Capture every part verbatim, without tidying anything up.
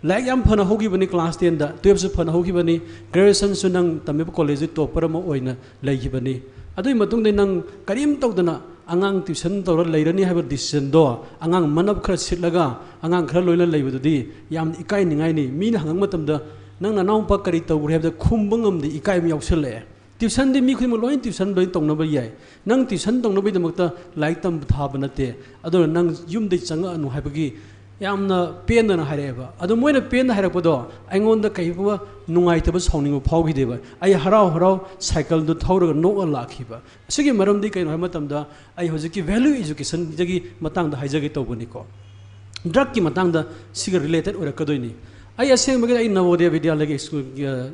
ꯂꯥꯏꯔꯤꯛ ꯌꯥꯝ ꯐꯅ ꯍꯧꯈꯤꯕꯅꯤ, ꯀ꯭ꯂꯥꯁ ꯇꯦꯟꯗ, ꯇꯨꯌꯦꯜꯞꯁꯨ ꯐꯅ ꯍꯧꯈꯤꯕꯅꯤ, ꯒ꯭ꯔꯦꯖꯨꯑꯦꯁꯟꯁꯨ ꯅꯪ ꯇꯝꯃꯤꯕ ꯀꯣꯂꯦꯖꯇ ꯇꯣꯞꯄꯔ ꯑꯃ ꯑꯣꯏꯅ ꯂꯩꯈꯤꯕꯅꯤ꯫ ꯑꯗꯨꯒꯤ ꯃꯇꯨꯡꯗ ꯅꯪ ꯀꯔꯤꯝ ꯇꯧꯗꯅ ꯑꯉꯥꯡ ꯇ꯭ꯌꯨꯁꯟ ꯇꯧꯔ ꯂꯩꯔꯅꯤ ꯍꯥꯏꯕ ꯗꯤꯁꯤꯖꯟꯗꯣ, ꯑꯉꯥꯡ ꯃꯅꯞ ꯈꯔ ꯁꯤꯠꯂꯒ ꯑꯉꯥꯡ ꯈꯔ ꯂꯣꯏꯅ ꯂꯩꯕꯗꯨꯗꯤ ꯌꯥꯝꯅ ꯏꯀꯥꯏꯅꯤꯡꯉꯥꯏꯅꯤ꯫ ꯃꯤꯅ ꯍꯪꯉꯛꯄ ꯃꯇꯝꯗ ꯅꯪ ꯅꯅꯥꯎꯄꯥ ꯀꯔꯤ ꯇꯧꯈ꯭ꯔꯦ ꯍꯥꯏꯕꯗ ꯈꯨꯝꯕ ꯉꯝꯗꯦ, ꯏꯀꯥꯏꯕ ꯌꯥꯎꯁꯜꯂꯛꯑꯦ꯫ ꯇ꯭ꯌꯨꯁꯟꯗꯤ ꯃꯤ ꯈꯨꯗꯤꯡꯃꯛ ꯂꯣꯏꯅ ꯇ꯭ꯌꯨꯁꯟ ꯂꯣꯏꯅ ꯇꯧꯅꯕ ꯌꯥꯏ꯫ ꯅꯪ ꯇ꯭ꯌꯨꯁꯟ ꯇꯧꯅꯕꯒꯤꯗꯃꯛꯇ ꯂꯥꯏꯔꯤꯛ ꯇꯝꯕ ꯊꯥꯕ ꯅꯠꯇꯦ, ꯑꯗꯨꯅ ꯅꯪ ꯌꯨꯝꯗꯒꯤ ꯆꯪꯉꯛꯑꯅꯨ ꯍꯥꯏꯕꯒꯤ ꯌꯥꯝꯅ ꯄꯦꯟꯗꯅ ꯍꯥꯏꯔꯛꯑꯦꯕ꯫ ꯑꯗꯣ ꯃꯣꯏꯅ ꯄꯦꯟꯗ ꯍꯥꯏꯔꯛꯄꯗꯣ ꯑꯩꯉꯣꯟꯗ ꯀꯩꯒꯨꯝꯕ ꯅꯨꯡꯉꯥꯏꯇꯕ, ꯁꯥꯎꯅꯤꯡꯕ ꯐꯥꯎꯈꯤꯗꯦꯕ꯫ ꯑꯩ ꯍꯔꯥꯎ ꯍꯔꯥꯎ ꯁꯥꯏꯀꯜꯗꯨ ꯊꯧꯔꯒ ꯅꯣꯛꯑ ꯂꯥꯛꯈꯤꯕ꯫ ꯑꯁꯤꯒꯤ ꯃꯔꯝꯗꯤ ꯀꯩꯅꯣ ꯍꯥꯏꯕ ꯃꯇꯝꯗ, ꯑꯩ ꯍꯧꯖꯤꯛꯀꯤ ꯚꯦꯂ꯭ꯌꯨ ꯏꯖꯨꯀꯦꯁꯟꯗꯒꯤ ꯃꯇꯥꯡꯗ ꯍꯥꯏꯖꯒꯦ ꯇꯧꯕꯅꯤꯀꯣ꯫ ꯗ꯭ꯔꯛꯀꯤ ꯃꯇꯥꯡꯗ ꯁꯤꯒ ꯔꯤꯂꯦꯇꯦꯠ ꯑꯣꯏꯔꯛꯀꯗꯣꯏꯅꯤ꯫ ꯑꯩ ꯑꯁꯦꯡꯕꯒꯤꯗꯤ ꯑꯩ ꯅꯕꯣꯗꯤꯌꯥ ꯕꯤꯗ꯭ꯌꯥꯂꯌꯒꯤ ꯁ꯭ꯀꯨꯜ,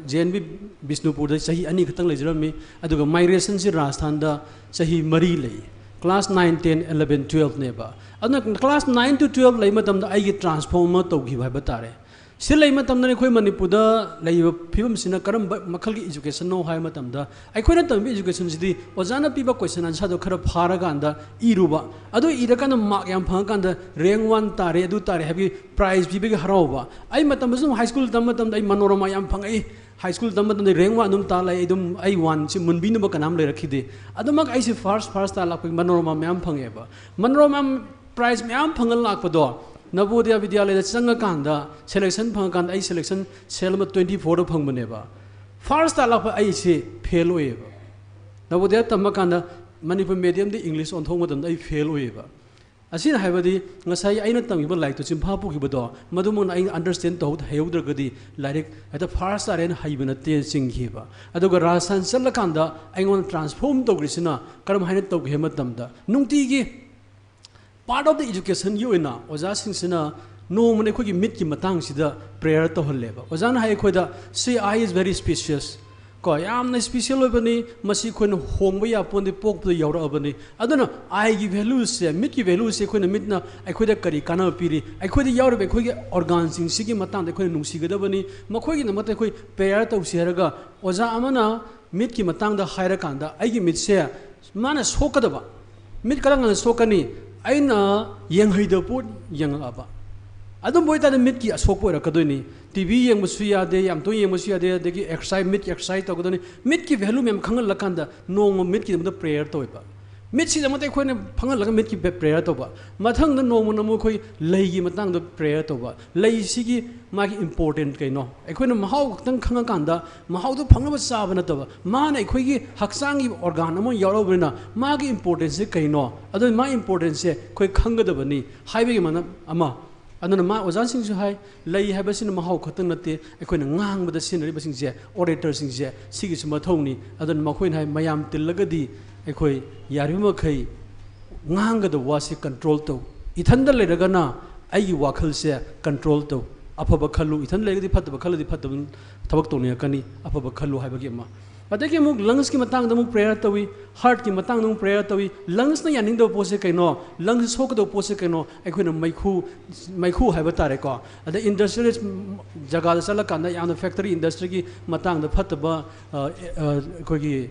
ꯖꯦ ꯑꯦꯟ ꯕꯤ ꯕꯤꯁꯅꯨꯄꯨꯔꯗ ꯆꯍꯤ ꯑꯅꯤ ꯈꯛꯇꯪ ꯂꯩꯖꯔꯝꯃꯤ꯫ ꯑꯗꯨꯒ ꯃꯥꯏꯒ꯭ꯔꯦꯁꯟꯁꯤ ꯔꯥꯖꯁꯊꯥꯟꯗ ꯆꯍꯤ ꯃꯔꯤ ꯂꯩ꯫ ꯀ꯭ꯂꯥꯁ ꯅꯥꯏꯟ, ꯇꯦꯟ, ꯑꯦꯂꯚꯦꯟ, ꯇꯨꯌꯦꯜꯐꯅꯦꯕ꯫ ꯑꯗꯨꯅ ꯀ꯭ꯂꯥꯁ ꯅꯥꯏꯟ to ꯇꯨꯌꯦꯜꯐ ꯂꯩ ꯃꯇꯝꯗ ꯑꯩꯒꯤ ꯇ꯭ꯔꯥꯟꯁꯐꯣꯔꯝ ꯑꯃ ꯇꯧꯈꯤꯕ ꯍꯥꯏꯕ ꯇꯥꯔꯦ꯫ ꯁꯤ ꯂꯩ ꯃꯇꯝꯗꯅ ꯑꯩꯈꯣꯏ ꯃꯅꯤꯄꯨꯔꯗ ꯂꯩꯔꯤꯕ ꯐꯤꯕꯝꯁꯤꯅ ꯀꯔꯝꯕ ꯃꯈꯜꯒꯤ ꯏꯖꯨꯀꯦꯁꯟꯅꯣ ꯍꯥꯏꯕ ꯃꯇꯝꯗ, ꯑꯩꯈꯣꯏꯅ ꯇꯝꯕ ꯏꯖꯨꯀꯦꯁꯟꯁꯤꯗꯤ ꯑꯣꯖꯥꯅ ꯄꯤꯕ ꯀꯣꯏꯁꯟ ꯑꯟꯁꯔꯗꯣ ꯈꯔ ꯐꯥꯔꯀꯥꯟꯗ ꯏꯔꯨꯕ, ꯑꯗꯨ ꯏꯔꯀꯥꯟꯗ ꯃꯥꯔꯛ ꯌꯥꯝ ꯐꯪꯉꯀꯥꯟꯗ ꯔꯦꯡ ꯋꯥꯟ ꯇꯥꯔꯦ, ꯑꯗꯨ ꯇꯥꯔꯦ ꯍꯥꯏꯕꯒꯤ ꯄ꯭ꯔꯥꯏꯖ ꯄꯤꯕꯒꯤ ꯍꯔꯥꯎꯕ꯫ ꯑꯩ ꯃꯇꯝꯗꯁꯨ ꯑꯗꯨꯝ ꯍꯥꯏ ꯁ꯭ꯀꯨꯜ ꯇꯝꯕ ꯃꯇꯝꯗ ꯑꯩ ꯃꯅꯣꯔꯃꯥ ꯌꯥꯝ ꯐꯪꯉꯛꯏ꯫ ꯍꯥꯏ ꯁ꯭ꯀꯨꯜ ꯇꯝꯕ ꯃꯇꯝꯗ ꯔꯦꯡ ꯋꯥꯟ ꯑꯗꯨꯝ ꯇꯥ ꯂꯥꯛꯑꯦ꯫ ꯑꯗꯨꯝ ꯑꯩ ꯋꯥꯟꯁꯤ ꯃꯨꯟꯕꯤꯅꯕ ꯀꯅꯥꯝ ꯂꯩꯔꯛꯈꯤꯗꯦ꯫ ꯑꯗꯨꯃꯛ ꯑꯩꯁꯦ ꯐꯥꯔꯁ, ꯐꯥꯔꯁ ꯇꯥ ꯂꯥꯛꯄꯒꯤ ꯃꯅꯣꯔꯃꯥ ꯃꯌꯥꯝ ꯐꯪꯉꯦꯕ꯫ ꯃꯅꯣꯔꯃꯥ ꯄ꯭ꯔꯥꯏꯖ ꯃꯌꯥꯝ ꯐꯪꯉ ꯂꯥꯛꯄꯗꯣ, ꯅꯕꯣꯗꯤꯌꯥ ꯕꯤꯗ꯭ꯌꯥꯂꯌꯗ ꯆꯪꯉꯀꯥꯟꯗ ꯁꯦꯂꯦꯛꯁꯟ ꯐꯪꯉꯀꯥꯟꯗ, ꯑꯩ ꯁꯦꯂꯦꯛꯁꯟ ꯁꯦꯜ ꯑꯃ ꯇ꯭ꯋꯦꯟꯇꯤ ꯐꯣꯔꯗ ꯐꯪꯕꯅꯦꯕ꯫ ꯐꯥꯔꯁ ꯇꯥ ꯂꯥꯛꯄ ꯑꯩꯁꯦ ꯐꯦꯜ ꯑꯣꯏꯌꯦꯕ꯫ ꯅꯕꯣꯗꯤꯌꯥ ꯇꯝꯃꯀꯥꯟꯗ ꯃꯅꯤꯄꯨꯔ ꯃꯦꯗꯤꯌꯝꯗ ꯏꯪꯂꯤꯁ ꯑꯣꯟꯊꯣꯛꯄ ꯃꯇꯝꯗ ꯑꯩ ꯐꯦꯜ ꯑꯣꯏꯌꯦꯕ꯫ ꯑꯁꯤꯅ ꯍꯥꯏꯕꯗꯤ ꯉꯁꯥꯏ ꯑꯩꯅ ꯇꯝꯈꯤꯕ ꯂꯥꯏꯔꯤꯛꯇꯣ ꯆꯤꯟꯐꯥ ꯄꯨꯈꯤꯕꯗꯣ, ꯃꯗꯨꯃꯛꯅ ꯑꯩꯅ ꯑꯟꯗꯔꯁ꯭ꯇꯦꯟ ꯇꯧꯍꯧ-, ꯍꯩꯍꯧꯗ꯭ꯔꯒꯗꯤ ꯂꯥꯏꯔꯤꯛ ꯍꯦꯛꯇ ꯐꯥꯔꯁ ꯇꯥꯔꯦꯅ ꯍꯩꯕ ꯅꯠꯇꯦ ꯆꯤꯡꯈꯤꯕ꯫ ꯑꯗꯨꯒ ꯔꯥꯖꯁꯊꯥꯟ ꯆꯠꯂꯀꯥꯟꯗ ꯑꯩꯉꯣꯟꯗ ꯇ꯭ꯔꯥꯟꯁꯐꯣꯔꯝ ꯇꯧꯈ꯭ꯔꯤꯁꯤꯅ ꯀꯔꯝ ꯍꯥꯏꯅ ꯇꯧꯒꯦ ꯍꯥꯏꯕ ꯃꯇꯝꯗ, ꯅꯨꯡꯇꯤꯒꯤ ꯄꯥꯔꯠ ꯑꯣꯐ ꯗ ꯏꯖꯨꯀꯦꯁꯟꯒꯤ ꯑꯣꯏꯅ ꯑꯣꯖꯥꯁꯤꯡꯁꯤꯅ ꯅꯣꯡꯃꯅ ꯑꯩꯈꯣꯏꯒꯤ ꯃꯤꯠꯀꯤ ꯃꯇꯥꯡꯁꯤꯗ ꯄ꯭ꯔꯦꯌꯔ ꯇꯧꯍꯜꯂꯦꯕ꯫ ꯑꯣꯖꯥꯅ ꯍꯥꯏ ꯑꯩꯈꯣꯏꯗ, "See, eye is very specious." ꯀꯣ, ꯌꯥꯝꯅ ꯏꯁꯄꯤꯁꯦꯜ ꯑꯣꯏꯕꯅꯤ, ꯃꯁꯤ ꯑꯩꯈꯣꯏꯅ ꯍꯣꯡꯕ ꯌꯥꯄꯣꯟꯗꯦ, ꯄꯣꯛꯄꯗ ꯌꯥꯎꯔꯛꯑꯕꯅꯤ꯫ ꯑꯗꯨꯅ ꯑꯥꯏꯒꯤ ꯚꯦꯂꯨꯁꯦ, ꯃꯤꯠꯀꯤ ꯚꯦꯂꯨꯁꯦ ꯑꯩꯈꯣꯏꯅ, ꯃꯤꯠꯅ ꯑꯩꯈꯣꯏꯗ ꯀꯔꯤ ꯀꯥꯟꯅꯕ ꯄꯤꯔꯤ, ꯑꯩꯈꯣꯏꯗ ꯌꯥꯎꯔꯤꯕ ꯑꯩꯈꯣꯏꯒꯤ ꯑꯣꯔꯒꯥꯟꯁꯤꯡꯁꯤꯒꯤ ꯃꯇꯥꯡꯗ ꯑꯩꯈꯣꯏꯅ ꯅꯨꯡꯁꯤꯒꯗꯕꯅꯤ, ꯃꯈꯣꯏꯒꯤꯗꯃꯛꯇ ꯑꯩꯈꯣꯏ ꯄ꯭ꯔꯦꯌꯔ ꯇꯧꯁꯤ ꯍꯥꯏꯔꯒ ꯑꯣꯖꯥ ꯑꯃꯅ ꯃꯤꯠꯀꯤ ꯃꯇꯥꯡꯗ ꯍꯥꯏꯔꯀꯥꯟꯗ ꯑꯩꯒꯤ ꯃꯤꯠꯁꯦ ꯃꯥꯅ ꯁꯣꯛꯀꯗꯕ, ꯃꯤꯠ ꯀꯔꯝ ꯀꯥꯟꯗ ꯁꯣꯛꯀꯅꯤ? ꯑꯩꯅ ꯌꯦꯡꯍꯩꯗꯕ ꯄꯣꯠ ꯌꯦꯡꯉꯛꯑꯕ, ꯑꯗꯨꯝꯕ ꯑꯣꯏꯇꯥꯔꯗꯤ ꯃꯤꯠꯀꯤ ꯑꯁꯣꯛꯄ ꯑꯣꯏꯔꯛꯀꯗꯣꯏꯅꯤ꯫ ꯇꯤ ꯚꯤ ꯌꯦꯡꯕꯁꯨ ꯌꯥꯗꯦ, ꯌꯥꯝ ꯇꯣꯏꯅ ꯌꯦꯡꯕꯁꯨ ꯌꯥꯗꯦ, ꯑꯗꯒꯤ ꯑꯦꯛꯁꯔꯁꯥꯏ, ꯃꯤꯠꯀꯤ ꯑꯦꯛꯁꯔꯁꯥꯏ ꯇꯧꯒꯗꯣꯏꯅꯤ꯫ ꯃꯤꯠꯀꯤ ꯚꯦꯂꯨ ꯃꯌꯥꯝ ꯈꯪꯍꯜꯂꯀꯥꯟꯗ ꯅꯣꯡꯃ ꯃꯤꯠꯀꯤꯗꯃꯛꯇ ꯄ꯭ꯔꯦꯌꯔ ꯇꯧꯋꯦꯕ꯫ ꯃꯤꯠꯁꯤꯗꯃꯛꯇ ꯑꯩꯈꯣꯏꯅ ꯈꯪꯍꯜꯂꯒ ꯃꯤꯠꯀꯤ ꯄ꯭ꯔꯦꯌꯔ ꯇꯧꯕ꯫ ꯃꯊꯪꯗ ꯅꯣꯡꯃ ꯅꯣꯡꯃ ꯑꯩꯈꯣꯏ ꯂꯩꯒꯤ ꯃꯇꯥꯡꯗ ꯄ꯭ꯔꯦꯌꯔ ꯇꯧꯕ꯫ ꯂꯩꯁꯤꯒꯤ ꯃꯥꯒꯤ ꯏꯝꯄꯣꯔꯇꯦꯟ ꯀꯩꯅꯣ? ꯑꯩꯈꯣꯏꯅ ꯃꯍꯥꯎ ꯈꯛꯇꯪ ꯈꯪꯉꯀꯥꯟꯗ ꯃꯍꯥꯎꯗꯣ ꯐꯪꯅꯕ ꯆꯥꯕ ꯅꯠꯇꯕ, ꯃꯥꯅ ꯑꯩꯈꯣꯏꯒꯤ ꯍꯛꯆꯥꯡꯒꯤ ꯑꯣꯔꯒꯥꯟ ꯑꯃ ꯌꯥꯎꯔꯕꯅꯤꯅ ꯃꯥꯒꯤ ꯏꯝꯄꯣꯔꯇꯦꯟꯁꯁꯦ ꯀꯩꯅꯣ? ꯑꯗꯨꯅ ꯃꯥꯒꯤ ꯏꯝꯄꯣꯔꯇꯦꯟꯁꯁꯦ ꯑꯩꯈꯣꯏ ꯈꯪꯒꯗꯕꯅꯤ ꯍꯥꯏꯕꯒꯤ ꯃꯅ-, ꯑꯃ꯫ ꯑꯗꯨꯅ ꯃꯥ ꯑꯣꯖꯥꯁꯤꯡꯁꯨ ꯍꯥꯏ, ꯂꯩ ꯍꯥꯏꯕꯁꯤꯅ ꯃꯍꯥꯎ ꯈꯛꯇꯪ ꯅꯠꯇꯦ, ꯑꯩꯈꯣꯏꯅ ꯉꯥꯡꯕꯗ ꯁꯤꯖꯤꯟꯅꯔꯤꯕꯁꯤꯡꯁꯦ, ꯑꯣꯔꯦꯇꯔꯁꯤꯡꯁꯦ, ꯁꯤꯒꯤꯁꯨ ꯃꯊꯧꯅꯤ꯫ ꯑꯗꯨꯅ ꯃꯈꯣꯏꯅ ꯍꯥꯏ, ꯃꯌꯥꯝ ꯇꯤꯜꯂꯒꯗꯤ ꯑꯩꯈꯣꯏ ꯌꯥꯔꯤꯕ ꯃꯈꯩ ꯉꯥꯡꯒꯗꯕ ꯋꯥꯁꯦ ꯀꯟꯇ꯭ꯔꯣꯜ ꯇꯧ꯫ ꯏꯊꯟꯗ ꯂꯩꯔꯒꯅ ꯑꯩꯒꯤ ꯋꯥꯈꯜꯁꯦ ꯀꯟꯇ꯭ꯔꯣꯜ ꯇꯧ꯫ ꯑꯐꯕ ꯈꯜꯂꯨ꯫ ꯏꯊꯟꯗ ꯂꯩꯔꯒꯗꯤ ꯐꯠꯇꯕ ꯈꯜꯂꯗꯤ ꯐꯠꯇꯕ ꯊꯕꯛ ꯇꯧꯅꯤꯡꯉꯛꯀꯅꯤ꯫ ꯑꯐꯕ ꯈꯜꯂꯨ ꯍꯥꯏꯕꯒꯤ ꯑꯃ꯫ ꯑꯗꯒꯤ ꯑꯃꯨꯛ ꯂꯪꯁꯀꯤ ꯃꯇꯥꯡꯗ ꯑꯃꯨꯛ ꯄ꯭ꯔꯦꯌꯔ ꯇꯧꯏ, ꯍꯥꯔꯠꯀꯤ ꯃꯇꯥꯡꯗ ꯑꯃꯨꯛ ꯄ꯭ꯔꯦꯌꯔ ꯇꯧꯏ꯫ ꯂꯪꯁꯅ ꯌꯥꯅꯤꯡꯗꯕ ꯄꯣꯠꯁꯦ ꯀꯩꯅꯣ? ꯂꯪꯁ ꯁꯣꯛꯀꯗꯕ ꯄꯣꯠꯁꯦ ꯀꯩꯅꯣ? ꯑꯩꯈꯣꯏꯅ ꯃꯩꯈꯨ, ꯃꯩꯈꯨ ꯍꯥꯏꯕ ꯇꯥꯔꯦꯀꯣ꯫ ꯑꯗ ꯏꯟꯗꯁꯇ꯭ꯔꯤꯌꯦꯂꯤꯁ ꯖꯒꯥꯗ ꯆꯠꯂꯀꯥꯟꯗ ꯌꯥꯝꯅ ꯐꯦꯛꯇꯔꯤ ꯏꯟꯗꯁꯇ꯭ꯔꯤꯒꯤ ꯃꯇꯥꯡꯗ ꯐꯠꯇꯕ, ꯑ, ꯑ, ꯑꯩꯈꯣꯏꯒꯤ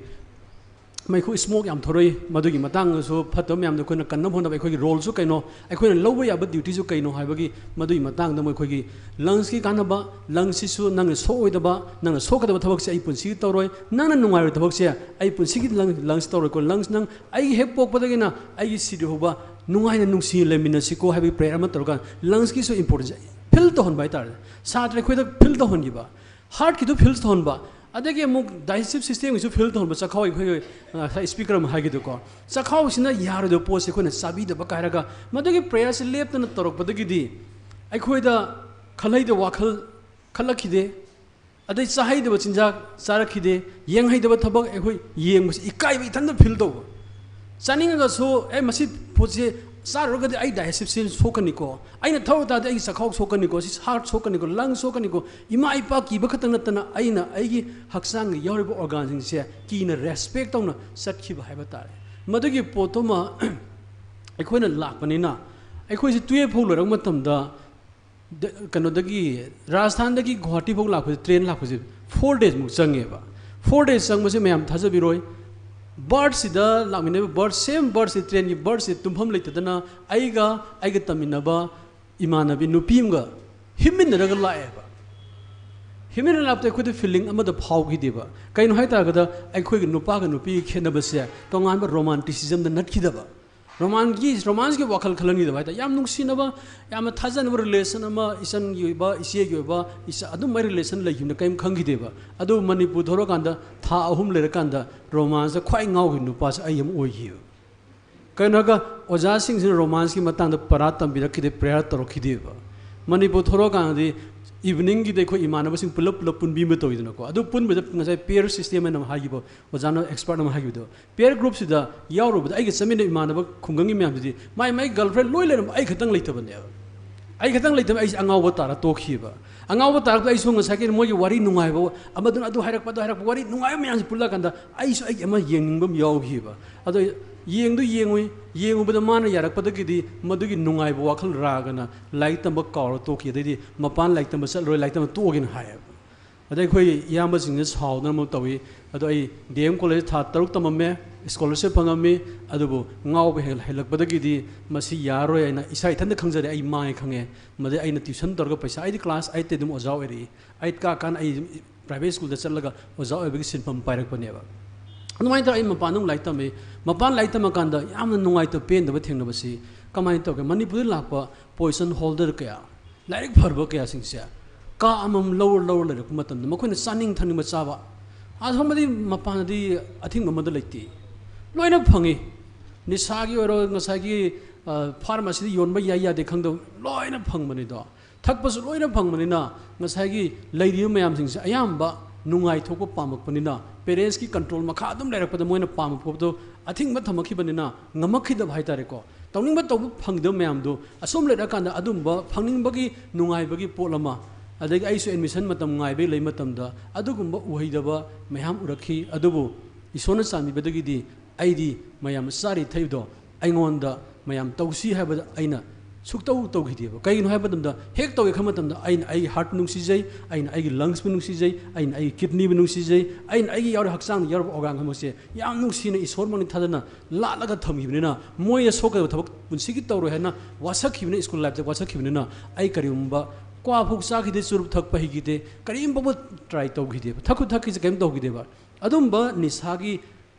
ꯃꯩꯈꯨ, ꯏꯁꯃꯣꯛ ꯌꯥꯝ ꯊꯣꯔꯛꯏ, ꯃꯗꯨꯒꯤ ꯃꯇꯥꯡꯗꯁꯨ ꯐꯠꯇꯕ ꯃꯌꯥꯝꯗꯣ ꯑꯩꯈꯣꯏꯅ ꯀꯟꯅꯕ ꯍꯣꯠꯅꯕ, ꯑꯩꯈꯣꯏꯒꯤ ꯔꯣꯜꯁꯨ ꯀꯩꯅꯣ, ꯑꯩꯈꯣꯏꯅ ꯂꯧꯕ ꯌꯥꯕ ꯗ꯭ꯌꯨꯇꯤꯁꯨ ꯀꯩꯅꯣ ꯍꯥꯏꯕꯒꯤ ꯃꯗꯨꯒꯤ ꯃꯇꯥꯡꯗ ꯃꯣꯏ ꯑꯩꯈꯣꯏꯒꯤ ꯂꯪꯁꯀꯤ ꯀꯥꯟꯅꯕ, ꯂꯪꯁꯁꯤꯁꯨ ꯅꯪꯅ ꯁꯣꯛꯑꯣꯏꯗꯕ, ꯅꯪꯅ ꯁꯣꯛꯀꯗꯕ ꯊꯕꯛꯁꯦ ꯑꯩ ꯄꯨꯟꯁꯤꯒꯤ ꯇꯧꯔꯣꯏ, ꯅꯪꯅ ꯅꯨꯡꯉꯥꯏꯔꯣꯏ ꯊꯕꯛꯁꯦ ꯑꯩ ꯄꯨꯟꯁꯤꯒꯤ ꯂꯪ-, ꯂꯪꯁ ꯇꯧꯔꯣꯏꯀꯣ, ꯂꯪꯁ ꯅꯪ ꯑꯩꯒꯤ ꯍꯦꯛ ꯄꯣꯛꯄꯗꯒꯤꯅ ꯑꯩꯒꯤ ꯁꯤꯗ꯭ꯔꯤ ꯐꯥꯎꯕ ꯅꯨꯡꯉꯥꯏꯅ ꯅꯨꯡꯁꯤꯅ ꯂꯩꯃꯤꯟꯅꯁꯤꯀꯣ ꯍꯥꯏꯕꯒꯤ ꯄ꯭ꯔꯦꯌꯔ ꯑꯃ ꯇꯧꯔꯒ ꯂꯪꯁꯀꯤꯁꯨ ꯏꯝꯄꯣꯔꯇꯦꯟꯁ ꯐꯤꯜ ꯇꯧꯍꯟꯕ ꯍꯥꯏꯇꯥꯔꯦ꯫ ꯁꯥꯇ꯭ꯔ ꯑꯩꯈꯣꯏꯗ ꯐꯤꯜ ꯇꯧꯍꯟꯈꯤꯕ꯫ ꯍꯥꯔꯠꯀꯤꯗꯨ ꯐꯤꯜ ꯇꯧꯍꯟꯕ, ꯑꯗꯒꯤ ꯑꯃꯨꯛ ꯗꯥꯏꯖꯦꯁꯇꯤꯞ ꯁꯤꯁꯇꯦꯝꯒꯤꯁꯨ ꯐꯤꯜ ꯇꯧꯍꯟꯕ꯫ ꯆꯈꯥꯎ, ꯑꯩꯈꯣꯏꯒꯤ ꯉꯁꯥꯏ ꯁ꯭ꯄꯤꯀꯔ ꯑꯃ ꯍꯥꯏꯈꯤꯗꯨꯀꯣ, ꯆꯈꯥꯎꯁꯤꯅ ꯌꯥꯔꯣꯏꯗꯕ ꯄꯣꯠꯁꯦ ꯑꯩꯈꯣꯏꯅ ꯆꯥꯕꯤꯗꯕ ꯀꯥꯏꯔꯒ, ꯃꯗꯨꯒꯤ ꯄ꯭ꯔꯦꯌꯔꯁꯦ ꯂꯦꯞꯇꯅ ꯇꯧꯔꯛꯄꯗꯒꯤꯗꯤ ꯑꯩꯈꯣꯏꯗ ꯈꯜꯍꯩꯗꯕ ꯋꯥꯈꯜ ꯈꯜꯂꯛꯈꯤꯗꯦ, ꯑꯗꯩ ꯆꯥꯍꯩꯗꯕ ꯆꯤꯟꯖꯥꯛ ꯆꯥꯔꯛꯈꯤꯗꯦ, ꯌꯦꯡꯍꯩꯗꯕ ꯊꯕꯛ ꯑꯩꯈꯣꯏ ꯌꯦꯡꯕꯁꯤ ꯏꯀꯥꯏꯕ ꯏꯊꯟꯇ ꯐꯤꯜ ꯇꯧꯕ꯫ ꯆꯥꯅꯤꯡꯉꯒꯁꯨ, "ꯑꯦ, ꯃꯁꯤ ꯄꯣꯠꯁꯦ ꯆꯥꯔꯨꯔꯒꯗꯤ ꯑꯩ ꯗꯥꯏꯖꯦꯁꯇꯤꯞ ꯁꯣꯛꯀꯅꯤꯀꯣ, ꯑꯩꯅ ꯊꯛꯑ ꯇꯥꯔꯗꯤ ꯑꯩꯒꯤ ꯆꯈꯥꯎ ꯁꯣꯛꯀꯅꯤꯀꯣ, ꯁꯤ ꯍꯥꯔꯠ ꯁꯣꯛꯀꯅꯤꯀꯣ, ꯂꯪ ꯁꯣꯛꯀꯅꯤꯀꯣ", ꯏꯃꯥ ꯏꯄꯥ ꯀꯤꯕ ꯈꯛꯇꯪ ꯅꯠꯇꯅ ꯑꯩꯅ ꯑꯩꯒꯤ ꯍꯛꯆꯥꯡꯒꯤ ꯌꯥꯎꯔꯤꯕ ꯑꯣꯔꯒꯥꯟꯁꯤꯡꯁꯦ ꯀꯤꯅ ꯔꯦꯁꯄꯦꯛ ꯇꯧꯅ ꯆꯠꯈꯤꯕ ꯍꯥꯏꯕ ꯇꯥꯔꯦ꯫ ꯃꯗꯨꯒꯤ ꯄꯣꯠꯇꯨꯃ ꯑꯩꯈꯣꯏꯅ ꯂꯥꯛꯄꯅꯤꯅ, ꯑꯩꯈꯣꯏꯁꯦ ꯇꯨꯌꯦꯜꯐ ꯐꯥꯎ ꯂꯣꯏꯔꯛꯄ ꯃꯇꯝꯗ ꯗ-, ꯀꯩꯅꯣꯗꯒꯤ, ꯔꯥꯖꯁꯊꯥꯟꯗꯒꯤ ꯒꯨꯋꯥꯍꯥꯇꯤ ꯐꯥꯎ ꯂꯥꯛꯄꯁꯦ, ꯇ꯭ꯔꯦꯟ ꯂꯥꯛꯄꯁꯦ ꯐꯣꯔ ꯗꯦꯖꯃꯨꯛ ꯆꯪꯉꯦꯕ꯫ ꯐꯣꯔ ꯗꯦꯖ ꯆꯪꯕꯁꯦ ꯃꯌꯥꯝ ꯊꯥꯖꯕꯤꯔꯣꯏ꯫ ꯕꯔꯠꯁꯤꯗ ꯂꯥꯛꯃꯤꯟꯅꯕ ꯕꯔꯠ, ꯁꯦꯝ ꯕꯔꯠꯁꯤ, ꯇ꯭ꯔꯦꯟꯒꯤ ꯕꯔꯠꯁꯤ ꯇꯨꯝꯐꯝ ꯂꯩꯇꯗꯅ ꯑꯩꯒ ꯑꯩꯒ ꯇꯝꯃꯤꯟꯅꯕ ꯏꯃꯥꯟꯅꯕꯤ ꯅꯨꯄꯤ ꯑꯃꯒ ꯍꯤꯞꯃꯤꯟꯅꯔꯒ ꯂꯥꯛꯑꯦꯕ꯫ ꯍꯤꯞꯃꯤꯟꯅ ꯂꯥꯛꯄꯗ ꯑꯩꯈꯣꯏꯗ ꯐꯤꯂꯤꯡ ꯑꯃꯗ ꯐꯥꯎꯈꯤꯗꯦꯕ꯫ ꯀꯩꯅꯣ ꯍꯥꯏ ꯇꯥꯔꯒꯗ ꯑꯩꯈꯣꯏꯒꯤ ꯅꯨꯄꯥꯒ ꯅꯨꯄꯤꯒꯤ ꯈꯦꯠꯅꯕꯁꯦ ꯇꯣꯉꯥꯟꯕ ꯔꯣꯃꯥꯟꯇꯤꯁꯤꯖꯝꯗ ꯅꯠꯈꯤꯗꯕ꯫ ꯔꯣꯃꯥꯟꯒꯤ ꯔꯣꯃꯥꯟꯁꯀꯤ ꯋꯥꯈꯜ ꯈꯜꯍꯟꯈꯤꯗꯕ ꯍꯥꯏꯇꯥꯔꯦ꯫ ꯌꯥꯝ ꯅꯨꯡꯁꯤꯅꯕ, ꯌꯥꯝꯅ ꯊꯥꯖꯅꯕ ꯔꯤꯂꯦꯁꯟ ꯑꯃ, ꯏꯆꯟꯒꯤ ꯑꯣꯏꯕ, ꯏꯆꯦꯒꯤ ꯑꯣꯏꯕ, ꯏꯆꯥ ꯑꯗꯨꯝꯕꯒꯤ ꯔꯤꯂꯦꯁꯟ ꯂꯩꯈꯤꯕꯅ ꯀꯔꯤꯝ ꯈꯪꯈꯤꯗꯦꯕ꯫ ꯑꯗꯨꯕꯨ ꯃꯅꯤꯄꯨꯔ ꯊꯣꯛꯂꯛꯀꯥꯟꯗ ꯊꯥ ꯑꯍꯨꯝ ꯂꯩꯔꯀꯥꯟꯗ ꯔꯣꯃꯥꯟꯁꯇ ꯈ꯭ꯋꯥꯏ ꯉꯥꯎꯈꯤꯕ ꯅꯨꯄꯥꯁꯦ ꯑꯩ ꯑꯃ ꯑꯣꯏꯈꯤꯕ꯫ ꯀꯩꯅꯣ ꯍꯥꯏꯔꯒ ꯑꯣꯖꯥꯁꯤꯡꯁꯤꯅ ꯔꯣꯃꯥꯟꯁꯀꯤ ꯃꯇꯥꯡꯗ ꯄꯔꯥ ꯇꯝꯕꯤꯔꯛꯈꯤꯗꯦ, ꯄ꯭ꯔꯦꯌꯔ ꯇꯧꯔꯛꯈꯤꯗꯦꯕ꯫ ꯃꯅꯤꯄꯨꯔ ꯊꯣꯛꯂꯛꯑꯀꯥꯟꯗꯗꯤ ꯏꯚꯤꯅꯤꯡꯒꯤꯗ ꯑꯩꯈꯣꯏ ꯏꯃꯥꯟꯅꯕꯁꯤꯡ ꯄꯨꯂꯞ ꯄꯨꯂꯞ ꯄꯨꯟꯕꯤ ꯑꯃ ꯇꯧꯋꯤꯗꯅꯀꯣ꯫ ꯑꯗꯨ ꯄꯨꯟꯕꯗ ꯉꯁꯥꯏ ꯄꯤꯌꯔ ꯁꯤꯁꯇꯦꯝ ꯍꯥꯏꯅ ꯑꯃ ꯍꯥꯏꯈꯤꯕ, ꯑꯣꯖꯥꯅ ꯑꯦꯛꯁꯄꯔꯠ ꯑꯃ ꯍꯥꯏꯈꯤꯕꯗꯣ, ꯄꯤꯌꯔ ꯒ꯭ꯔꯨꯞꯁꯤꯗ ꯌꯥꯎꯔꯨꯕꯗ ꯑꯩꯒ ꯆꯠꯃꯤꯟꯅꯕ ꯏꯃꯥꯟꯅꯕ ꯈꯨꯡꯒꯪꯒꯤ ꯃꯌꯥꯝꯗꯨꯗꯤ ꯃꯥꯏ ꯃꯥꯏ ꯒꯔꯜꯐ꯭ꯔꯦꯟ ꯂꯣꯏ ꯂꯩꯔꯝꯕ, ꯑꯩ ꯈꯛꯇꯪ ꯂꯩꯇꯕꯅꯦꯕ꯫ ꯑꯩ ꯈꯛꯇꯪ ꯂꯩꯇꯕ, ꯑꯩꯁꯦ ꯑꯉꯥꯎꯕ ꯇꯥꯔ ꯇꯣꯛꯈꯤꯕ꯫ ꯑꯉꯥꯎꯕ ꯇꯥꯔꯛꯄꯗ ꯑꯩꯁꯨ ꯉꯁꯥꯏꯒꯤ ꯃꯣꯏꯒꯤ ꯋꯥꯔꯤ ꯅꯨꯡꯉꯥꯏꯕ, ꯑꯃꯗꯨꯅ ꯑꯗꯨ ꯍꯥꯏꯔꯛꯄ, ꯑꯗꯨ ꯍꯥꯏꯔꯛꯄ, ꯋꯥꯔꯤ ꯅꯨꯡꯉꯥꯏꯕ ꯃꯌꯥꯝꯁꯦ ꯄꯨꯜꯂꯀꯥꯟꯗ ꯑꯩꯁꯨ ꯑꯩꯒꯤ ꯑꯃ ꯌꯦꯡꯅꯤꯡꯕ ꯑꯃ ꯌꯥꯎꯈꯤꯕ꯫ ꯑꯗꯣ ꯌꯦꯡꯗꯨ ꯌꯦꯡꯉꯨꯏ, ꯌꯦꯡꯉꯨꯕꯗ ꯃꯥꯅ ꯌꯥꯔꯛꯄꯗꯒꯤꯗꯤ ꯃꯗꯨꯒꯤ ꯅꯨꯡꯉꯥꯏꯕ ꯋꯥꯈꯜ ꯔꯥꯒꯅ ꯂꯥꯏꯔꯤꯛ ꯇꯝꯕ ꯀꯥꯎꯔ ꯇꯣꯛꯈꯤ꯫ ꯑꯗꯩꯗꯤ ꯃꯄꯥꯟ ꯂꯥꯏꯔꯤꯛ ꯇꯝꯕ ꯆꯠꯂꯔꯣꯏ, ꯂꯥꯏꯔꯤꯛ ꯇꯝꯕ ꯇꯣꯛꯑꯒꯦꯅ ꯍꯥꯏꯌꯦꯕ꯫ ꯑꯗꯩ ꯑꯩꯈꯣꯏ ꯏꯌꯥꯝꯕꯁꯤꯡꯁꯦ ꯁꯥꯎꯗꯅ ꯑꯃ ꯇꯧꯏ꯫ ꯑꯗꯣ ꯑꯩ ꯗꯤ ꯑꯦꯝ ꯀꯣꯂꯦꯖ ꯊꯥ ꯇꯔꯨꯛ ꯇꯝꯃꯝꯃꯦ, ꯁ꯭ꯀꯣꯂꯔꯁꯤꯞ ꯐꯪꯉꯝꯃꯤ꯫ ꯑꯗꯨꯕꯨ ꯉꯥꯎꯕ ꯍꯦꯜ-, ꯍꯦꯜꯂꯛꯄꯗꯒꯤꯗꯤ ꯃꯁꯤ ꯌꯥꯔꯔꯣꯏ ꯍꯥꯏꯅ ꯏꯁꯥ ꯏꯊꯟꯇ ꯈꯪꯖꯔꯦ, ꯑꯩ ꯃꯥꯡꯉꯦ ꯈꯪꯉꯦ꯫ ꯃꯗꯩ ꯑꯩꯅ ꯇ꯭ꯌꯨꯁꯟ ꯇꯧꯔꯒ ꯄꯩꯁꯥ, ꯑꯩꯗꯤ ꯀ꯭ꯂꯥꯁ ꯑꯩꯠꯇꯩ ꯑꯗꯨꯝ ꯑꯣꯖꯥ ꯑꯣꯏꯔꯛꯏ꯫ ꯑꯩꯠ ꯀꯥ ꯀꯥꯟ ꯑꯩ ꯄ꯭ꯔꯥꯏꯚꯦꯠ ꯁ꯭ꯀꯨꯜꯗ ꯆꯠꯂꯒ ꯑꯣꯖꯥ ꯑꯣꯏꯕꯒꯤ ꯁꯤꯟꯐꯝ ꯄꯥꯏꯔꯛꯄꯅꯦꯕ꯫ ꯑꯗꯨꯃꯥꯏꯅ ꯇꯧꯔꯒ ꯑꯩ ꯃꯄꯥꯟꯗ ꯑꯃꯨꯛ ꯂꯥꯏꯔꯤꯛ ꯇꯝꯃꯤ꯫ ꯃꯄꯥꯟ ꯂꯥꯏꯔꯤꯛ ꯇꯝꯃꯀꯥꯟꯗ ꯌꯥꯝꯅ ꯅꯨꯡꯉꯥꯏꯇꯕ, ꯄꯦꯟꯗꯕ ꯊꯦꯡꯅꯕꯁꯤ ꯀꯃꯥꯏꯅ ꯇꯧꯒꯦ? ꯃꯅꯤꯄꯨꯔꯗ ꯂꯥꯛꯄ ꯄꯣꯖꯤꯁꯟ ꯍꯣꯜꯗꯔ ꯀꯌꯥ, ꯂꯥꯏꯔꯤꯛ ꯐꯔꯕ ꯀꯌꯥꯁꯤꯡꯁꯦ ꯀꯥ ꯑꯃꯃꯝ ꯂꯧꯔ ꯂꯧꯔ ꯂꯩꯔꯛꯄ ꯃꯇꯝꯗ ꯃꯈꯣꯏꯅ ꯆꯥꯅꯤꯡ ꯊꯛꯅꯤꯡꯕ ꯆꯥꯕ, ꯑꯁꯣꯝꯗꯗꯤ ꯃꯄꯥꯟꯗꯗꯤ ꯑꯊꯤꯡꯕ ꯑꯃꯗ ꯂꯩꯇꯦ, ꯂꯣꯏꯅ ꯐꯪꯉꯤ꯫ ꯅꯤꯁꯥꯒꯤ ꯑꯣꯏꯔꯣ, ꯉꯁꯥꯏꯒꯤ, ꯑ, ꯐꯥꯔꯃꯥꯁꯤꯗ ꯌꯣꯟꯕ ꯌꯥꯏ ꯌꯥꯗꯦ ꯈꯪꯗꯕ ꯂꯣꯏꯅ ꯐꯪꯕꯅꯤꯗꯣ꯫ ꯊꯛꯄꯁꯨ ꯂꯣꯏꯅ ꯐꯪꯕꯅꯤꯅ ꯉꯁꯥꯏꯒꯤ ꯂꯩꯔꯤꯕ ꯃꯌꯥꯝꯁꯤꯡꯁꯦ ꯑꯌꯥꯝꯕ ꯅꯨꯡꯉꯥꯏꯊꯣꯛꯄ ꯄꯥꯝꯃꯛꯄꯅꯤꯅ, ꯄꯦꯔꯦꯟꯁꯀꯤ ꯀꯟꯇ꯭ꯔꯣꯜ ꯃꯈꯥ ꯑꯗꯨꯝ ꯂꯩꯔꯛꯄꯗ ꯃꯣꯏꯅ ꯄꯥꯝꯕ ꯄꯣꯠꯇꯣ ꯑꯊꯤꯡꯕ ꯊꯝꯃꯛꯈꯤꯕꯅꯤꯅ ꯉꯝꯃꯛꯈꯤꯗꯕ ꯍꯥꯏꯇꯥꯔꯦꯀꯣ꯫ ꯇꯧꯅꯤꯡꯕ ꯇꯧꯕ ꯐꯪꯗꯕ ꯃꯌꯥꯝꯗꯣ ꯑꯁꯣꯝ ꯂꯩꯔꯀꯥꯟꯗ ꯑꯗꯨꯝꯕ ꯐꯪꯅꯤꯡꯕꯒꯤ ꯅꯨꯡꯉꯥꯏꯕꯒꯤ ꯄꯣꯠ ꯑꯃ, ꯑꯗꯒꯤ ꯑꯩꯁꯨ ꯑꯦꯗꯃꯤꯁꯟ ꯃꯇꯝ ꯉꯥꯏꯕꯒꯤ ꯂꯩ ꯃꯇꯝꯗ ꯑꯗꯨꯒꯨꯝꯕ ꯎꯍꯩꯗꯕ ꯃꯌꯥꯝ ꯎꯔꯛꯈꯤ꯫ ꯑꯗꯨꯕꯨ ꯏꯁꯣꯔꯅ ꯆꯥꯟꯕꯤꯕꯗꯒꯤꯗꯤ ꯑꯩꯗꯤ ꯃꯌꯥꯝ ꯆꯥꯔꯤ ꯊꯛꯏꯗꯣ ꯑꯩꯉꯣꯟꯗ ꯃꯌꯥꯝ ꯇꯧꯁꯤ ꯍꯥꯏꯕꯗ ꯑꯩꯅ ꯁꯨꯛꯇꯧ ꯇꯧꯈꯤꯗꯦꯕ꯫ ꯀꯩꯒꯤꯅꯣ ꯍꯥꯏꯕ ꯃꯇꯝꯗ, ꯍꯦꯛ ꯇꯧꯒꯦ ꯈꯟꯕ ꯃꯇꯝꯗ ꯑꯩꯅ ꯑꯩꯒꯤ heartꯄꯨ ꯅꯨꯡꯁꯤꯖꯩ, ꯑꯩꯅ ꯑꯩꯒꯤ lungsꯄꯨ ꯅꯨꯡꯁꯤꯖꯩ, ꯑꯩꯅ ꯑꯩꯒꯤ kidneyꯕꯨ ꯅꯨꯡꯁꯤꯖꯩ, ꯑꯩꯅ ꯑꯩꯒꯤ ꯌꯥꯎꯔꯤꯕ ꯍꯛꯆꯥꯡꯗ ꯌꯥꯎꯔꯤꯕ organ ꯈꯨꯗꯤꯡꯃꯛꯁꯦ ꯌꯥꯝ ꯅꯨꯡꯁꯤꯅ ꯏꯁꯣꯔ ꯃꯉꯣꯟꯗ ꯊꯥꯗꯅ ꯂꯥꯠꯂꯒ ꯊꯝꯈꯤꯕꯅꯤꯅ, ꯃꯣꯏꯅ ꯁꯣꯛꯀꯗꯕ ꯊꯕꯛ ꯄꯨꯟꯁꯤꯒꯤ ꯇꯧꯔꯣꯏ ꯍꯥꯏꯅ ꯋꯥꯁꯛꯈꯤꯕꯅꯤꯅ, school lifeꯇ ꯋꯥꯁꯛꯈꯤꯕꯅꯤꯅ, ꯑꯩ ꯀꯔꯤꯒꯨꯝꯕ ꯀ꯭ꯋꯥ ꯐꯥꯎ ꯆꯥꯈꯤꯗꯦ, ꯆꯨꯔꯨꯞ ꯊꯛꯄ ꯍꯩꯈꯤꯗꯦ, ꯀꯔꯤꯒꯨꯝꯕ try ꯇꯧꯈꯤꯗꯦꯕ, ꯊꯛꯈꯨ ꯊꯛꯈꯤꯁꯦ ꯀꯔꯤꯝ ꯇꯧꯈꯤꯗꯦꯕ꯫ ꯑꯗꯨꯝꯕ ꯅꯤꯁꯥꯒꯤ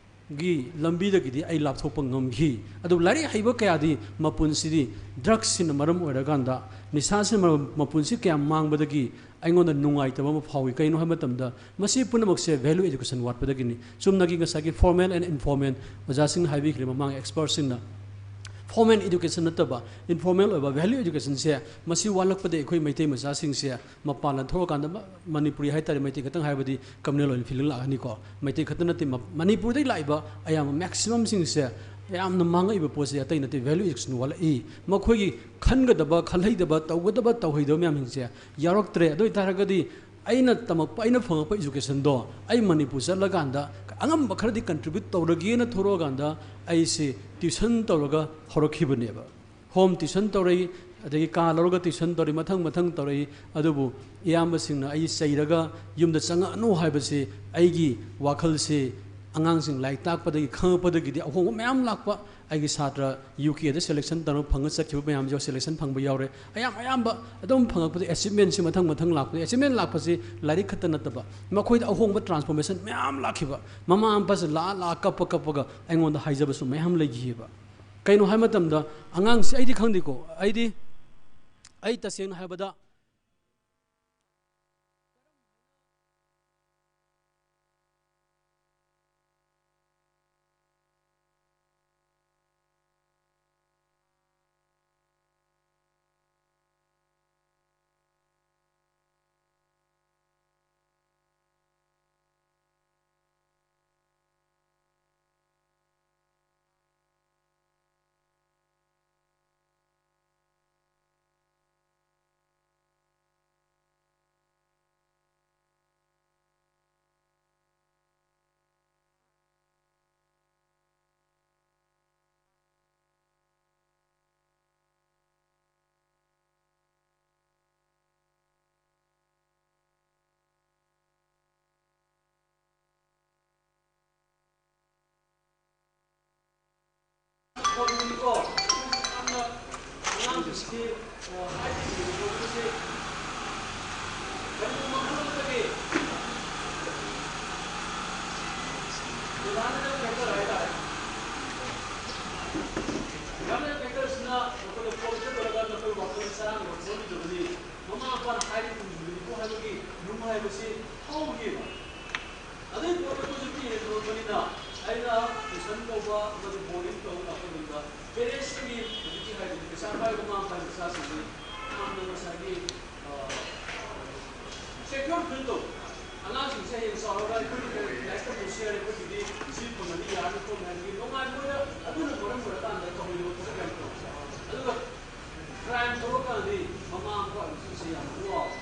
ꯒꯤ ꯂꯝꯕꯤꯗꯒꯤꯗꯤ ꯑꯩ ꯂꯥꯞꯊꯣꯛꯄ ꯉꯝꯈꯤ꯫ ꯑꯗꯨꯕꯨ ꯂꯥꯏꯔꯤꯛ ꯍꯩꯕ ꯀꯌꯥꯗꯤ ꯃꯄꯨꯟꯁꯤꯗꯤ drugsꯁꯤꯅ ꯃꯔꯝ ꯑꯣꯏꯔꯀꯥꯟꯗ, ꯅꯤꯁꯥꯁꯤꯅ ꯃꯔꯝ, ꯃꯄꯨꯟꯁꯤ ꯀꯌꯥ ꯃꯥꯡꯕꯗꯒꯤ ꯑꯩꯉꯣꯟꯗ ꯅꯨꯡꯉꯥꯏꯇꯕ ꯑꯃ ꯐꯥꯎꯏ꯫ ꯀꯩꯅꯣ ꯍꯥꯏꯕ ꯃꯇꯝꯗ, ꯃꯁꯤ ꯄꯨꯝꯅꯃꯛꯁꯦ value education ꯋꯥꯠꯄꯗꯒꯤꯅꯤ꯫ ꯆꯨꯝꯅꯒꯤ ꯉꯁꯥꯏꯒꯤ formal and informal ꯑꯣꯖꯥꯁꯤꯡꯅ ꯍꯥꯏꯕꯤꯈ꯭ꯔꯦ, ꯃꯃꯥꯡ expertꯁꯤꯡꯅ꯫ Formal education ꯅꯠꯇꯕ informal ꯑꯣꯏꯕ value educationꯁꯦ, ꯃꯁꯤ ꯋꯥꯠꯂꯛꯄꯗꯒꯤ ꯑꯩꯈꯣꯏ ꯃꯩꯇꯩ ꯃꯆꯥꯁꯤꯡꯁꯦ ꯃꯄꯥꯟ ꯂꯝ ꯊꯣꯛꯂꯀꯥꯟꯗ ꯃ-, ꯃꯅꯤꯄꯨꯔꯤ ꯍꯥꯏꯇꯥꯔꯦ, ꯃꯩꯇꯩ ꯈꯛꯇꯪ ꯍꯥꯏꯕꯗꯤ communal ꯑꯣꯏꯅ feeling ꯂꯥꯛꯀꯅꯤꯀꯣ꯫ ꯃꯩꯇꯩ ꯈꯛꯇ ꯅꯠꯇꯦ, ꯃ-, ꯃꯅꯤꯄꯨꯔꯗꯒꯤ ꯂꯥꯛꯏꯕ ꯑꯌꯥꯝꯕ maximumꯁꯤꯡꯁꯦ ꯌꯥꯝꯅ ꯃꯥꯡꯉꯛꯏꯕ ꯄꯣꯠꯁꯦ ꯑꯇꯩ ꯅꯠꯇꯦ, value education ꯋꯥꯠꯂꯛꯏ꯫ ꯃꯈꯣꯏꯒꯤ ꯈꯟꯒꯗꯕ, ꯈꯜꯍꯩꯗꯕ, ꯇꯧꯒꯗꯕ, ꯇꯧꯍꯩꯗꯕ ꯃꯌꯥꯝꯁꯤꯡꯁꯦ ꯌꯥꯎꯔꯛꯇ꯭ꯔꯦ꯫ ꯑꯗꯨ ꯑꯣꯏꯇꯥꯔꯒꯗꯤ ꯑꯩꯅ ꯇꯝꯃꯛꯄ, ꯑꯩꯅ ꯐꯪꯉꯛꯄ educationꯗꯣ ꯑꯩ ꯃꯅꯤꯄꯨꯔ ꯆꯠꯂꯀꯥꯟꯗ ꯑꯉꯝꯕ ꯈꯔꯗꯤ contribute ꯇꯧꯔꯒꯦꯅ ꯊꯣꯛꯂꯛꯑꯀꯥꯟꯗ ꯑꯩꯁꯦ tuition ꯇꯧꯔꯒ ꯍꯧꯔꯛꯈꯤꯕꯅꯦꯕ꯫ Home tuition ꯇꯧꯔꯛꯏ, ꯑꯗꯒꯤ ꯀꯥ ꯂꯧꯔꯒ tuition ꯇꯧꯔꯛꯏ, ꯃꯊꯪ ꯃꯊꯪ ꯇꯧꯔꯛꯏ꯫ ꯑꯗꯨꯕꯨ ꯏꯌꯥꯝꯕꯁꯤꯡꯅ ꯑꯩ ꯆꯩꯔꯒ ꯌꯨꯝꯗ ꯆꯪꯉꯛꯑꯅꯨ ꯍꯥꯏꯕꯁꯤ ꯑꯩꯒꯤ ꯋꯥꯈꯜꯁꯤ ꯑꯉꯥꯡꯁꯤꯡ ꯂꯥꯏꯔꯤꯛ ꯇꯥꯛꯄꯗꯒꯤ ꯈꯪꯉꯛꯄꯗꯒꯤꯗꯤ ꯑꯍꯣꯡꯕ ꯃꯌꯥꯝ ꯂꯥꯛꯄ꯫ ꯑꯩꯒꯤ ꯁꯥꯇ꯭ꯔ UKꯗ selection ꯇꯧꯔꯒ ꯐꯪꯉ ꯆꯠꯈꯤꯕ ꯃꯌꯥꯝꯁꯨ selection ꯐꯪꯕ ꯌꯥꯎꯔꯦ꯫ ꯑꯌꯥꯝ ꯑꯌꯥꯝꯕ ꯑꯗꯨꯝ ꯐꯪꯉꯛꯄꯗ achievementꯁꯤ ꯃꯊꯪ ꯃꯊꯪ ꯂꯥꯛꯄꯗ, achievement ꯂꯥꯛꯄꯁꯤ ꯂꯥꯏꯔꯤꯛ ꯈꯛꯇ ꯅꯠꯇꯕ ꯃꯈꯣꯏꯗ ꯑꯍꯣꯡꯕ transformation ꯃꯌꯥꯝ ꯂꯥꯛꯈꯤꯕ꯫ ꯃꯃꯥ ꯃꯄꯥꯁꯤ ꯂꯥꯛꯑ ꯂꯥꯛꯑ ꯀꯞꯄ ꯀꯞꯄꯒ ꯑꯩꯉꯣꯟꯗ ꯍꯥꯏꯖꯕꯁꯨ ꯃꯌꯥꯝ ꯂꯩꯈꯤꯑꯕ꯫ ꯀꯩꯅꯣ ꯍꯥꯏꯕ ꯃꯇꯝꯗ, ꯑꯉꯥꯡꯁꯤ ꯑꯩꯗꯤ ꯈꯪꯗꯦꯀꯣ, ꯑꯩꯗꯤ, ꯑꯩ ꯇꯁꯦꯡꯅ ꯍꯥꯏꯕꯗ ꯁꯤ, ꯑ, ꯍꯥꯏꯔꯤꯕ ꯃꯑꯣꯡꯁꯤ ꯀꯔꯤꯒꯨꯝꯕ ꯈꯜꯂꯛꯄꯗꯒꯤ ꯄ꯭ꯔꯙꯥꯟꯗ ꯐꯦꯛꯇꯔ ꯍꯥꯏꯇꯥꯔꯦ꯫ ꯌꯥꯝꯅ ꯐꯦꯛꯇꯔꯁꯤꯅ ꯃꯈꯣꯏꯗ ꯐꯣꯟ ꯆꯠꯇ꯭ꯔꯒ ꯃꯈꯣꯏ ꯋꯥꯈꯜ ꯆꯔꯥꯡꯅꯕ ꯐꯣꯡꯍꯟꯗꯕꯅꯤ꯫ ꯃꯃꯥ ꯃꯄꯥꯅ ꯍꯥꯏꯔꯤꯕ ꯈꯨꯝꯕꯤꯕꯅꯤꯀꯣ ꯍꯥꯏꯕꯒꯤ ꯅꯨꯡꯉꯥꯏꯕꯁꯤ ꯐꯥꯎꯈꯤꯕ꯫ ꯑꯗꯨꯒꯤ ꯄꯣꯠꯇꯨ ꯑꯩꯈꯣꯏꯁꯨ ꯄꯤꯍꯦꯟ ꯇꯧꯔꯛꯄꯅꯤꯅ ꯑꯩꯅ ꯇ꯭ꯌꯨꯁꯟ ꯇꯧꯕ ꯑꯃꯗꯤ ꯕꯣꯔꯗꯤꯡ ꯇꯧꯕ ꯂꯥꯛꯄ ꯃꯇꯝꯗ ꯄꯦꯔꯦꯟꯁꯇꯒꯤ ꯍꯧꯖꯤꯛꯀꯤ ꯍꯥꯏꯕꯗꯤ ꯄꯩꯁꯥ ꯄꯥꯏꯕ ꯃꯃꯥ ꯃꯄꯥꯒꯤ ꯃꯆꯥꯁꯤꯡꯁꯤ ꯌꯥꯝꯅ ꯉꯁꯥꯏꯒꯤ, ꯑ, ꯁꯦꯀ꯭ꯌꯣꯔ ꯐꯤꯜ ꯇꯧꯕ꯫ ꯑꯉꯥꯡꯁꯤꯡꯁꯦ ꯍꯌꯦꯡ ꯆꯥꯎꯔꯒ ꯑꯩꯈꯣꯏꯒꯤ ꯂꯥꯏꯔꯤꯛ ꯇꯝꯕꯁꯨ ꯌꯥꯔꯦ, ꯑꯩꯈꯣꯏꯒꯤꯗꯤ ꯁꯤ ꯐꯪꯉꯗꯤ ꯌꯥꯔꯅꯤ ꯈꯣꯠꯅꯤ ꯍꯥꯏꯕꯒꯤ ꯅꯨꯡꯉꯥꯏꯕ ꯑꯣꯏꯅ ꯑꯗꯨꯅ ꯃꯔꯝ ꯑꯣꯏꯔꯀꯥꯟꯗ ꯇꯧꯍꯜꯂꯤꯕ ꯊꯕꯛ ꯌꯥꯝ ꯇꯧꯋꯦ꯫ ꯑꯗꯨꯒ ꯀ꯭ꯔꯥꯏꯝ ꯊꯣꯛꯂꯛꯀꯥꯟꯗꯗꯤ ꯃꯃꯥ ꯃꯄꯥ ꯑꯣꯏꯕꯁꯤꯡꯁꯦ ꯌꯥꯝ ꯋꯥꯕ꯫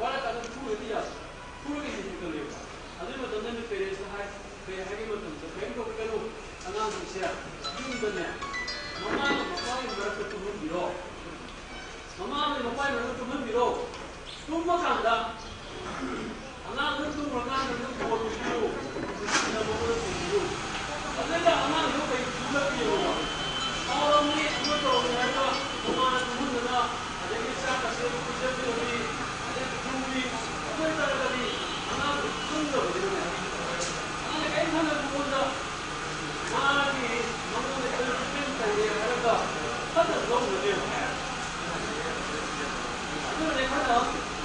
ꯋꯥꯔꯀꯥꯟꯗ ꯐꯨꯔꯗꯤ ꯌꯥꯗꯕ, ꯐꯨꯔꯒ ꯍꯦꯟꯅ ꯍꯦꯟꯒꯠꯂꯦꯕ꯫ ꯑꯗꯨꯒꯤ ꯃꯇꯝꯗ ꯑꯩꯅ ꯄꯦꯔꯦꯟꯁꯇ ꯍꯥꯏ, ꯀꯩ ꯍꯥꯏꯒꯦ ꯃꯇꯝꯗ, ꯀꯔꯤꯝ ꯇꯧꯕꯤꯒꯅꯨ, ꯑꯉꯥꯡꯁꯤꯡꯁꯦ ꯌꯨꯝꯗꯅꯦ ꯃꯃꯥꯒ ꯃꯄꯥꯒꯤ ꯃꯔꯛꯇ ꯇꯨꯝꯍꯟꯕꯤꯔꯣ, ꯃꯃꯥꯒ ꯃꯄꯥꯒꯤ ꯃꯔꯛꯇ ꯇꯨꯝꯍꯟꯕꯤꯔꯣ꯫ ꯇꯨꯝꯕ ꯀꯥꯟꯗ ꯑꯉꯥꯡꯗꯨ ꯇꯨꯝꯈ꯭ꯔꯀꯥꯟꯗ ꯅꯪ ꯐꯣꯟ ꯄꯤꯕꯤꯌꯨ, ꯅꯨꯡꯁꯤꯅꯕ ꯑꯃꯗ ꯊꯦꯡꯕꯤꯌꯨ꯫ ꯑꯗꯨꯗ ꯑꯉꯥꯡꯗꯣ ꯀꯩ ꯐꯨꯒꯠꯄꯤꯌꯣꯕ꯫ ꯁꯥꯎꯔꯝꯅꯤ, ꯑꯃ ꯇꯧꯔꯝꯅꯤ ꯍꯥꯏꯔꯒ ꯃꯃꯥꯅ ꯇꯨꯝꯍꯟꯗꯅ ꯑꯗꯒꯤ ꯆꯥꯛ ꯑꯁꯦ ꯄꯤꯖꯕꯤꯔꯝꯃꯤ, ꯑꯗꯩ ꯐꯨꯔꯤ, ꯑꯗꯨ ꯑꯣꯏꯇꯥꯔꯒꯗꯤ ꯑꯉꯥꯡꯗꯨ ꯈꯪꯗꯕꯅꯤꯅꯅꯦ꯫ ꯑꯉꯥꯡꯗ ꯀꯔꯤꯝ ꯈꯪꯗꯕ ꯃꯉꯣꯟꯗ ꯃꯥꯒꯤ ꯃꯉꯣꯟꯗ ꯏꯜ ꯇ꯭ꯔꯤꯠꯃꯦꯟ ꯇꯧꯔꯦ ꯍꯥꯏꯔꯒ ꯐꯠꯇ ꯂꯧꯅꯗꯦꯕ꯫ ꯑꯗꯨꯅꯅꯦ ꯑꯩꯈꯣꯏꯅ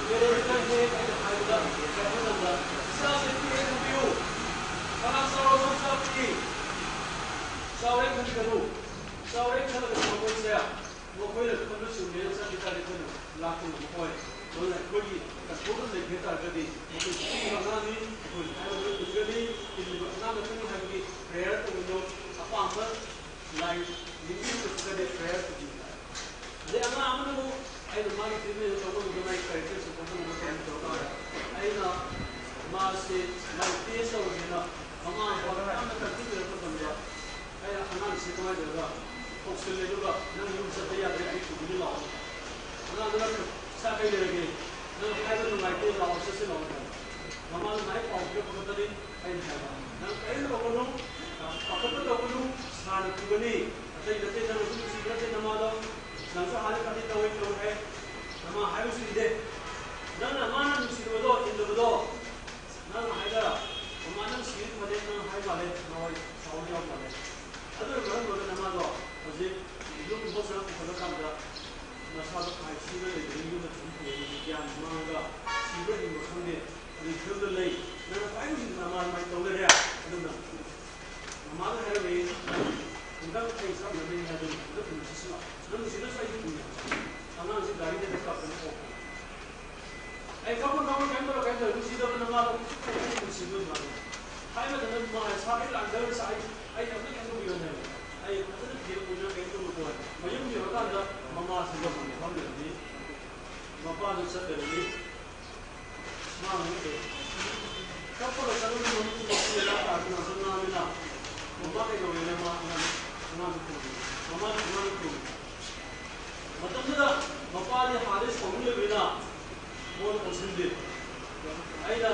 ꯄꯦꯔꯦꯟꯁꯇ ꯍꯦꯛ ꯑꯩꯅ ꯍꯥꯏꯕꯗ ꯀꯩꯅꯣ ꯃꯇꯝꯗ ꯏꯆꯥꯁꯦ ꯄꯤꯛꯑꯦ ꯈꯟꯕꯤꯌꯨ, ꯀꯅꯥ ꯆꯥꯎꯔꯁꯨ ꯏꯆꯥ ꯄꯤꯛꯏ, ꯆꯥꯎꯔꯦ ꯈꯟꯕꯤꯒꯅꯨ꯫ ꯆꯥꯎꯔꯦ ꯈꯜꯂꯒ ꯃꯈꯣꯏꯁꯦ ꯃꯈꯣꯏꯅ ꯈꯟꯕ ꯆꯨꯝꯃꯦꯅ ꯆꯠꯈꯤ ꯇꯥꯔꯗꯤ ꯑꯩꯈꯣꯏꯅ ꯂꯥꯛꯄ ꯉꯝꯃꯣꯏ꯫ ꯑꯗꯨꯅ ꯑꯩꯈꯣꯏꯒꯤ ꯀꯟꯇ꯭ꯔꯣꯜꯗ ꯂꯩꯒꯦ ꯇꯥꯔꯒꯗꯤ ꯃꯈꯣꯏ ꯄꯤꯛꯏꯕ ꯑꯉꯥꯡꯅꯤ, ꯑꯩꯈꯣꯏꯅ ꯍꯥꯏꯕ ꯂꯣꯏ ꯏꯟꯒꯅꯤ, ꯏꯜꯂꯤꯕ ꯑꯉꯥꯡ ꯈꯛꯇꯅꯤ ꯍꯥꯏꯕꯒꯤ ꯄ꯭ꯔꯦꯌꯔ ꯇꯧꯕꯤꯌꯣ꯫ ꯑꯄꯥꯝꯕ ꯂꯥꯏ ꯅꯤꯡꯕꯤꯔꯛꯄꯁꯤꯗꯗꯤ ꯄ꯭ꯔꯦꯌꯔ ꯇꯧꯕꯤꯌꯨ꯫ ꯑꯗꯩ ꯑꯉꯥꯡ ꯑꯃꯅꯕꯨ ꯑꯩꯅ ꯃꯥꯒꯤ ꯇ꯭ꯔꯤꯠꯃꯦꯟ ꯇꯧꯕ ꯃꯇꯝꯗ ꯃꯥꯒꯤ ꯀꯦꯔꯦꯛꯇꯔꯁꯦ ꯐꯖꯅ ꯃꯇꯧ ꯇꯧꯔꯀꯥꯟꯗ ꯑꯩꯅ ꯃꯥꯁꯦ ꯃꯥꯒꯤ ꯇꯦꯁ ꯇꯧꯔꯒꯦꯅ ꯃꯃꯥ ꯃꯄꯥ ꯃꯌꯥꯝꯅ ꯀꯟꯈꯠꯄꯤꯔꯛꯄ ꯃꯇꯝꯗ ꯑꯩꯅ ꯑꯉꯥꯡꯁꯦ ꯀꯃꯥꯏꯅ ꯇꯧꯔꯒ ꯀꯧꯁꯤꯜꯂꯦ, ꯑꯗꯨꯒ "ꯅꯪ ꯌꯨꯝ ꯆꯠꯄ ꯌꯥꯗ꯭ꯔꯦ, ꯑꯩ ꯄꯨꯕꯤꯒꯦ ꯂꯥꯛꯑꯣ"꯫ ꯑꯉꯥꯡꯗꯨꯅ "ꯁꯥꯔ, ꯀꯩ ꯂꯩꯔꯒꯦ? ꯅꯪ ꯍꯥꯏꯕ ꯅꯨꯡꯉꯥꯏꯇꯦ, ꯂꯥꯛꯑꯣ, ꯆꯠꯁꯤ ꯂꯥꯛꯑꯣ" ꯍꯥꯏꯕ꯫ ꯃꯃꯥꯗꯨꯅ ꯑꯩ ꯄꯥꯎ ꯄꯤꯔꯛꯄ ꯈꯛꯇꯅꯤ ꯑꯩꯅ ꯍꯥꯏꯕ꯫ "ꯅꯪ ꯀꯔꯤꯝ ꯇꯧꯒꯅꯨ, ꯄꯥꯈꯠꯄ ꯇꯧꯒꯅꯨ, ꯁꯥꯔꯅ ꯄꯨꯒꯅꯤ꯫ ꯑꯇꯩ ꯅꯠꯇꯦ, ꯅꯪ ꯑꯗꯨꯝ ꯅꯨꯡꯁꯤꯕ ꯅꯠꯇꯦ ꯅꯃꯥꯗꯣ꯫ ꯅꯪꯁꯨ ꯍꯥꯟꯅ ꯈꯔꯗꯤ ꯇꯧꯋꯦ ꯇꯧꯋꯦ ꯍꯥꯏ꯫ ꯅꯃꯥ ꯍꯥꯏꯕꯁꯨ ꯏꯟꯗꯦ꯫ ꯅꯪꯅ ꯃꯥꯅ ꯅꯨꯡꯁꯤꯗꯕꯗꯣ ꯏꯟꯗꯕꯗꯣ ꯅꯪꯅ ꯍꯥꯏꯗ꯫ ꯃꯃꯥ ꯅꯪ ꯁꯤꯔꯗꯤ ꯐꯅꯦꯛ ꯅꯪ ꯍꯥꯏ ꯃꯥꯜꯂꯦ꯫ ꯅꯍꯥꯟꯋꯥꯏ ꯁꯥꯎꯕ ꯌꯥꯎ ꯃꯥꯜꯂꯦ꯫ ꯑꯗꯨꯅ ꯃꯔꯝ ꯑꯣꯏꯔꯒ ꯅꯃꯥꯗꯣ ꯍꯧꯖꯤꯛ ꯌꯨꯝ ꯃꯁꯥ ꯄꯨꯈꯠꯂꯀꯥꯟꯗ ꯅꯁꯥꯗꯣ ꯈꯥꯏ ꯁꯤꯕ ꯂꯩꯕꯅꯤ꯫ ꯌꯨꯝꯗ ꯊꯝ ꯊꯝꯕꯅꯤ꯫ ꯒ꯭ꯌꯥꯟ ꯃꯥꯡꯉꯒ ꯁꯤꯕ꯭ꯔꯥ ꯍꯤꯡꯕ꯭ꯔꯥ ꯈꯪꯗꯦ꯫ ꯑꯗꯨꯒꯤ ꯐꯤꯕꯝꯗ ꯂꯩ꯫ ꯅꯪꯅ ꯈ꯭ꯋꯥꯏ ꯅꯨꯡꯁꯤꯕ ꯅꯃꯥ ꯑꯗꯨꯃꯥꯏꯅ ꯇꯧ ꯂꯩꯔꯦ꯫ ꯑꯗꯨꯅ ꯃꯃꯥꯗ ꯍꯥꯏꯔꯝꯃꯤ, "ꯅꯪ ꯍꯟꯗꯛ ꯑꯩ ꯆꯞ ꯃꯥꯟꯅꯩ ꯍꯥꯏꯗꯨꯅ ꯍꯟꯗꯛ ꯅꯨꯃꯤꯠꯁꯤꯁꯨ ꯅꯪ ꯅꯨꯡꯁꯤꯗꯁꯨ ꯑꯩ ꯄꯨꯏ꯫ ꯑꯉꯥꯡꯁꯤ ꯒꯥꯔꯤꯗ ꯀꯥꯞꯇꯅ ꯄꯣꯛꯄ꯫ ꯑꯩ ꯀꯞꯄ ꯀꯞꯄ ꯀꯩꯝ ꯇꯧꯔ ꯀꯩꯝ ꯇꯧꯔ ꯅꯨꯡꯁꯤꯗꯕ ꯅꯃꯥꯗꯣ ꯍꯧꯖꯤꯛ ꯐꯥꯎꯕ ꯑꯩ ꯅꯨꯡꯁꯤꯕ ꯃꯥꯜꯂꯤ꯫ ꯍꯥꯏꯕ ꯃꯇꯝꯗ ꯃꯥ ꯁꯥ ꯍꯦꯛ ꯂꯥꯟꯊꯔꯒ ꯁꯥ ꯑꯩ ꯑꯩ ꯑꯝꯇ ꯀꯩꯝ ꯇꯧꯕꯤꯌꯣ ꯍꯥꯏꯕ꯫ ꯑꯩ ꯐꯖꯅ ꯊꯦꯝ ꯑꯣꯏꯅ ꯀꯩꯝ ꯇꯧꯕ ꯄꯣꯠ꯫ ꯃꯌꯨꯝ ꯌꯧꯔꯀꯥꯟꯗ ꯃꯃꯥꯁꯤꯡꯗꯣ ꯐꯝ ꯐꯝ ꯂꯩꯔꯝꯃꯤ꯫ ꯃꯄꯥꯗꯣ ꯆꯠꯂꯝꯃꯤ꯫ ꯃꯥ ꯅꯠꯇꯦ꯫ ꯀꯞꯄꯒ ꯆꯠꯂꯝꯃꯤ ꯃꯃꯤꯠꯇꯨ ꯃꯈꯨꯠ ꯃꯌꯥ ꯇꯥꯗꯅ ꯆꯠꯅꯔꯝꯃꯤꯅ ꯃꯃꯥ ꯀꯩꯗꯧꯔꯦꯅ ꯃꯥ ꯑꯉꯥꯡ ꯑꯉꯥꯡꯗꯣ ꯈꯨꯝꯃꯤ꯫ ꯃꯃꯥꯅ ꯑꯉꯥꯡꯗꯣ ꯈꯨꯝꯃꯤ꯫ ꯃꯇꯝꯗꯨꯗ ꯃꯄꯥꯗꯤ ꯍꯥꯟꯅꯗꯩ ꯁꯥꯎꯅꯤꯡ ꯂꯩꯕꯅꯤꯅ ꯃꯉꯣꯟꯗ ꯑꯣꯟꯁꯤꯟꯗꯦ꯫ ꯑꯩꯅ